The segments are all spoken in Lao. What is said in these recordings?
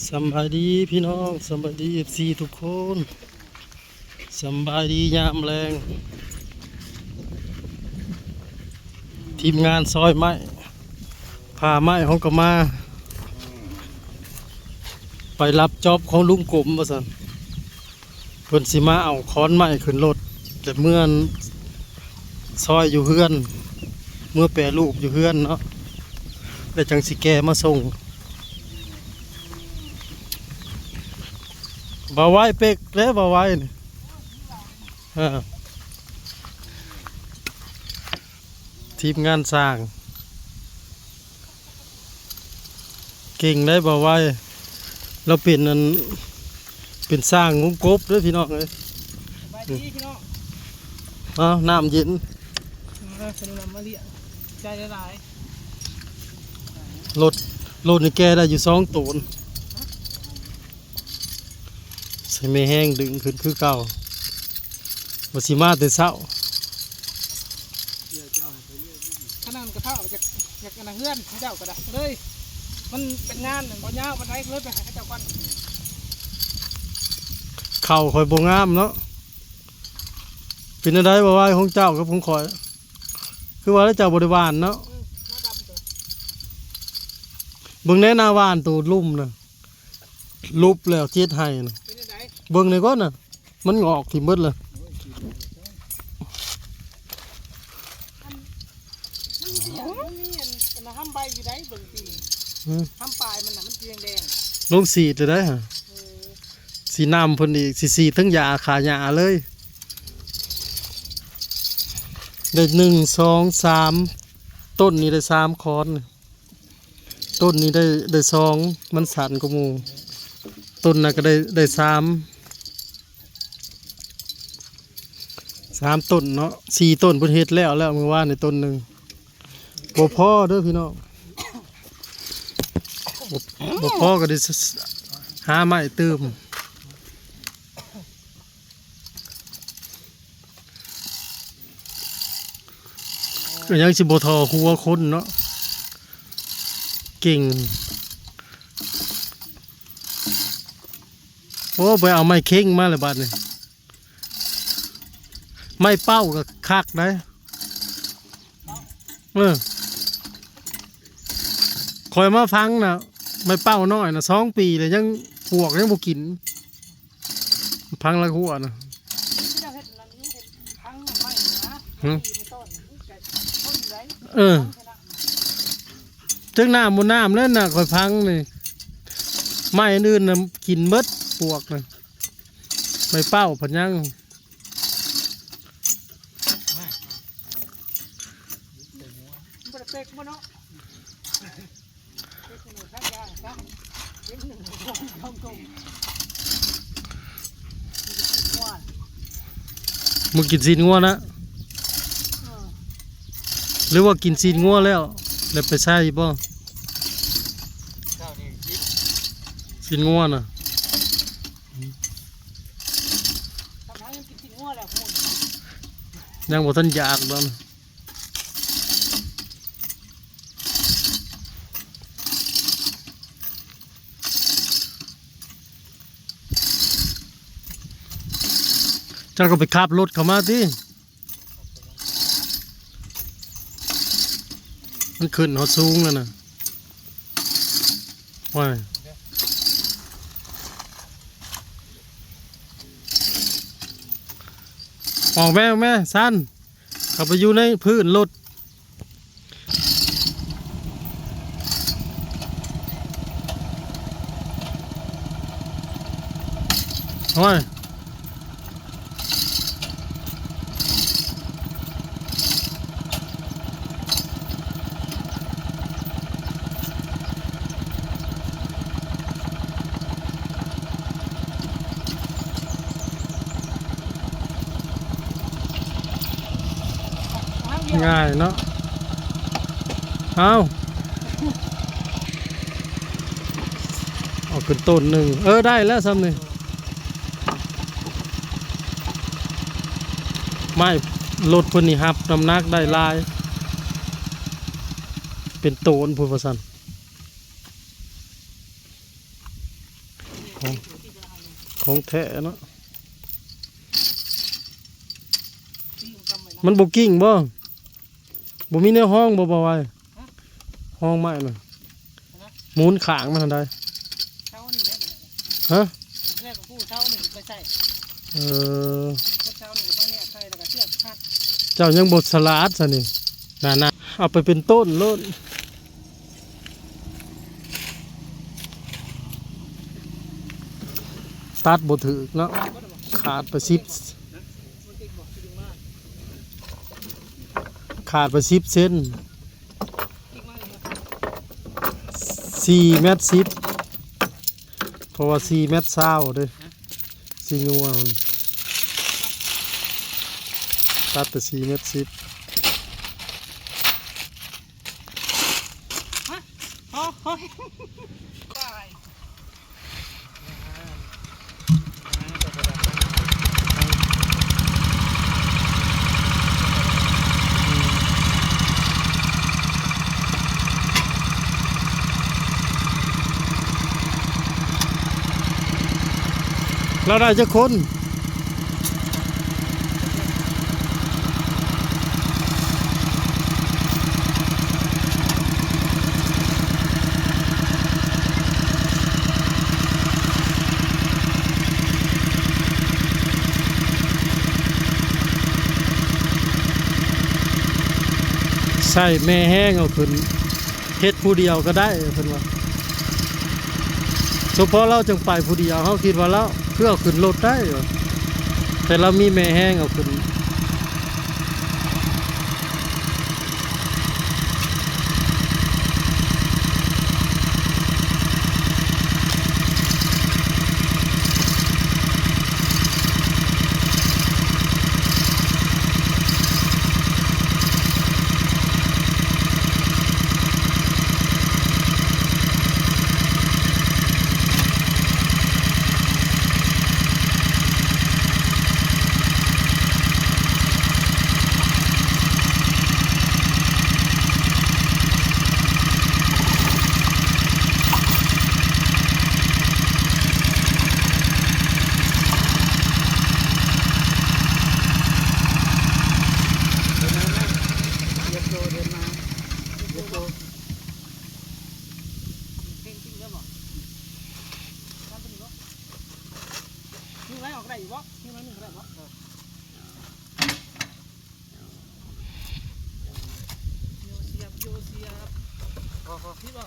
ສຳບາຍດີພີ່ນ້ອງ ສຳບາຍດີເອັຟຊີທຸກຄົນ ສຳບາຍດີຍາມແລງ ທີມງານຊອຍໄມ້ ຜ່າໄມ້ເຮົາກໍມາ ໄປຮັບຈອບຂອງລຸງກົມວ່າຊັ້ນ. ເພິ່ນຊິມາເອົາຄ້ອນໄມ້ຂຶ້ນລົດ ແຕ່ເມືອຊອຍຢູ່ເຮືອນ ເມືອແປຮູບຢູ່ເຮືອນເນາະ ແລ້ວຈັ່ງຊິແກ່ມາສົ່ງ. ບ່າວໄວເປັກເດ້ ບ່າວໄວນີ້ ເອີ ທີມງານຊ່າງ ເກັ່ງໄດ໋ ບ່າວໄວ ລາວເປັນອັນ ເປັນຊ່າງງົມກົບເດີພີ່ນ້ອງເອີຍ. ສະບາຍດີພີ່ນ້ອງ ອ້າວ ນ້ຳເຢັນ ເອີ ເພິ່ນນຳມາລ້ຽງ ໃຈຫຼາຍໆ. ລົດ ລົດນີ້ແກ່ໄດ້ຢູ່ສອງໂຕນ. ໃສ່ແມ່ແຮງດຶງຂຶ້ນຄືເກົ່າ ວ່າຊິມາແຕ່ເຊົ້າ. ຂະໜາດກະເທົາ ຢາກ ຢາກອັນນະເຮືອນເຂົາເຈົ້າກໍໄດ້ ເລີຍ ມັນເປັນງານນັ້ນບໍ່ຍາວປານໃດ ເລີຍໄປຫາເຂົາເຈົ້າກ່ອນ. ເຂົ້າຂ້ອຍບໍ່ງາມເນາະ ເປັນແນວໃດ ບໍ່ວ່າຂອງເຈົ້າກັບຂອງຂ້ອຍ ຄືວ່າແລ້ວເຈົ້າບໍ່ໄດ້ຫວ່ານເນາະ. ອືມ ມາດຳຕົວະ ເບິ່ງແດ່ ໜ້າຫວ່ານໂຕລຸ່ມນະ ຫຼຸບແລ້ວເຈັດໄຮ່ນະ ເປັນຈັ່ງໃດ ເບິ່ງແດ່ກ່ອນນະ ມັນງອກຖິ້ມເບິດເລີຍ. ມັນມີອັນ ອັນນະ ຫ້ຳໃບຢູ່ໃດ ເບິ່ງຕີນ ຫືມ ຫ້ຳປາຍມັນນະ ມັນສີແດງໆ ລົງສີດແລ້ວໄດ໋ຫະ. ເອີ ສີດນ້ຳເພິ່ນອີກ ສີດ ສີດທັງຢາຂ້າຫຍ້າເລີຍ. ໄດ້ໜຶ່ງ ສອງ ສາມ ຕົ້ນນີ້ໄດ້ສາມຂອນ. ຕົ້ນນີ້ໄດ້ ໄດ້ສອງ ມັນສັ້ນກວ່າໝູ່ ຕົ້ນນັ້ນກໍໄດ້ ໄດ້ສາມ ສາມຕົ້ນເນາະ ສີ່ຕົ້ນເພິ່ນເຮັດແລ້ວ ແລ້ວມື້ວານນີ້ຕົ້ນໜຶ່ງ ບໍ່ພໍເດີພີ່ນ້ອງ ບໍ່ ບໍ່ພໍກໍໄດ້ ຫາໄມ້ຕື່ມ. ກໍຍັງຊິບໍ່ທໍ່ຫົວຄົນເນາະ ເກັ່ງ. ໂອ້ ໄປເອົາໄມ້ເຄັງມາແລ້ວບາດນີ້ ໄມ້ເປົ້າກໍຄັກໄດ໋. ເອີ ຂ້ອຍມາຝັງນະ ໄມ້ເປົ້ານ້ອຍນະ ສອງປີແລ້ວ ຍັງ ປວກຍັງບໍ່ກິນ. ພັງລະຫົວນະ ເຈົ້າເຮັດນັ້ນຢູ່ ເຮັດພັງໄມ້ນະ ຫືມ ທີ່ໃນຕົ້ນນະ ມັນກະຄົນໄດ້ ເອີ ເຖິງນ້ຳບໍ່ນ້ຳແລ້ວນະ ຂ້ອຍພັງນີ້ ໄມ້ອື່ນໆນະກິນເບິດ ປວກນະ ໄມ້ເປົ້າພັດຍັງ ບໍ່ໄດ້ເປັກບໍ່ເນາະ. ມື້ກິນຊີ້ນງົວນະ ເອີ ຫຼືວ່າກິນຊີ້ນງົວແລ້ວ ແລ້ວໄປໃສ່ບໍ່? ຊີ້ນງົວນະ ຍັງບໍ່ທັນຢາກດອກ. ເຈົ້າກໍໄປຂັບລົດເຂົ້າມາຕິ ມັນຂຶ້ນຮອດສູງແລ້ວນະ. ໂອ້ຍ ອອກແມ່ ອອກແມ່ ຊັ້ນ ເຂົ້າໄປຢູ່ໃນພື້ນລົດ. ໂອ້ຍ ງ່າຍເນາະ. ເອົາ ເອົາຂຶ້ນຕົ້ນໜຶ່ງ ເອີ ໄດ້ແລ້ວຊ່ຳນີ້. ໄມ້ລົດເພິ່ນນີ້ຮັບນ້ຳໜັກໄດ້ຫຼາຍ ເປັນໂຕນພຸ້ນວ່າຊັ້ນ. ຂອງ ຂອງແທ້ເນາະ. ມັນບໍ່ກິ້ງບໍ່? ບໍ່ມີແນວຮອງບໍ່ ບ່າວວາຍ? ຮອງໄມ້ມັນ ໝູນຂ້າງມັນຫັ້ນໃດ. ເຊົານີ້ແຫຼະ ຮະ? ແລ້ວກໍຜູ້ເຊົານີ້ໄປໃສ່ ເອີ ເຊົານີ້ມາແນບໃສ່ ແລ້ວກໍເຊືອກພັດ. ເຈົ້າຍັງບໍ່ສະຫຼາດຊະນີ້ ນັ້ນນະ ເອົາໄປເປັນຕົ້ນໂລດ. ຕັດບໍ່ຖືກເນາະ ຂາດໄປສິບ ຂາດໄປສິບເຊັນ. ສີ່ແມັດສິບ ເພາະວ່າສີ່ແມັດຊາວເດ້ ຊິຍົວມັນ ຕັດແຕ່ສີ່ແມັດສິບ. ຮະ ໂອ້ຍ ລາວໄດ້ຈັກຄົນ? ໃຊ້ແມ່ແຮງເອົາຂຶ້ນ ເຮັດຜູ້ດຽວກໍໄດ້ເພິ່ນວ່າ. ສົມພໍລາວຈັ່ງໄປຜູ້ດຽວ ເຮົາຄິດວ່າລາວຄືເອົາຂຶ້ນລົດໄດ້ ແຕ່ລາວມີແມ່ແຮງເອົາຂຶ້ນ. ຍິງໄລ່ອອກໄດ້ຢູ່ບໍ່? ຍິງໄລ່ໜຶ່ງກໍໄດ້ບໍ່? ເອີ ໂຍເຊຍບ ໂຍເຊຍບ ພໍ ພໍ ຜິດບໍ່?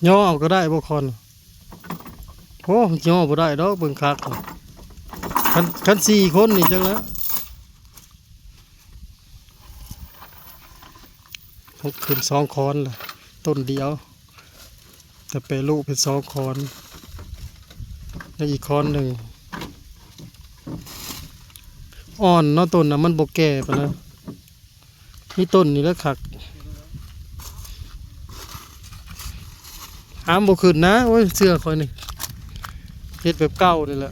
ຍໍເອົາກໍໄດ້ບໍ່ຄອນ? ໂອ້ ຍໍບໍ່ໄດ້ດອກ ເບິ່ງຄັກ. ຄັນ ຄັນສີ່ຄົນນີ້ຈັກແລ້ວ. ຂຶ້ນສອງຄອນລະ ຕົ້ນດຽວ ແຕ່ແປະລູກເປັນສອງຄອນ ແລະອີກຄອນໜຶ່ງ ອ່ອນເນາະ. ຕົ້ນນະມັນບໍ່ແກ່ປານໃດ ມີຕົ້ນນີ້ແຫຼະຄັກ. ຫາມບໍ່ຂຶ້ນນະ. ໂອ້ຍ ເຊື່ອຂ້ອຍນີ້ ເຮັດແບບເກົ່ານີ້ແຫຼະ.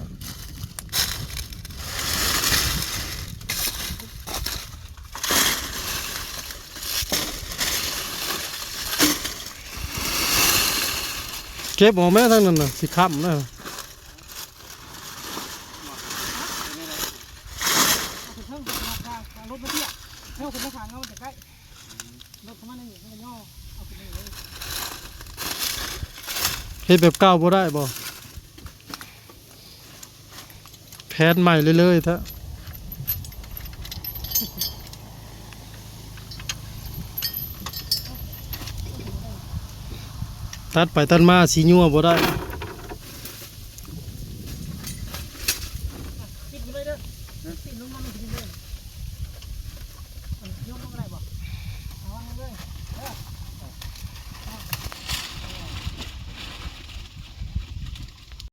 ເກັບອອກແມ້ທາງນັ້ນນະ ຊິຄ້ຳນະ. ເຮັດແບບເກົ່າບໍ່ໄດ້ບໍ່? ແຜນໃໝ່ເລີຍໆ ແທ້ ຕັດໄປຕັດມາຊິຍົວບໍ່ໄດ້. ປິດໄວ້ເດີ ປິດລົງມາມັນຊິ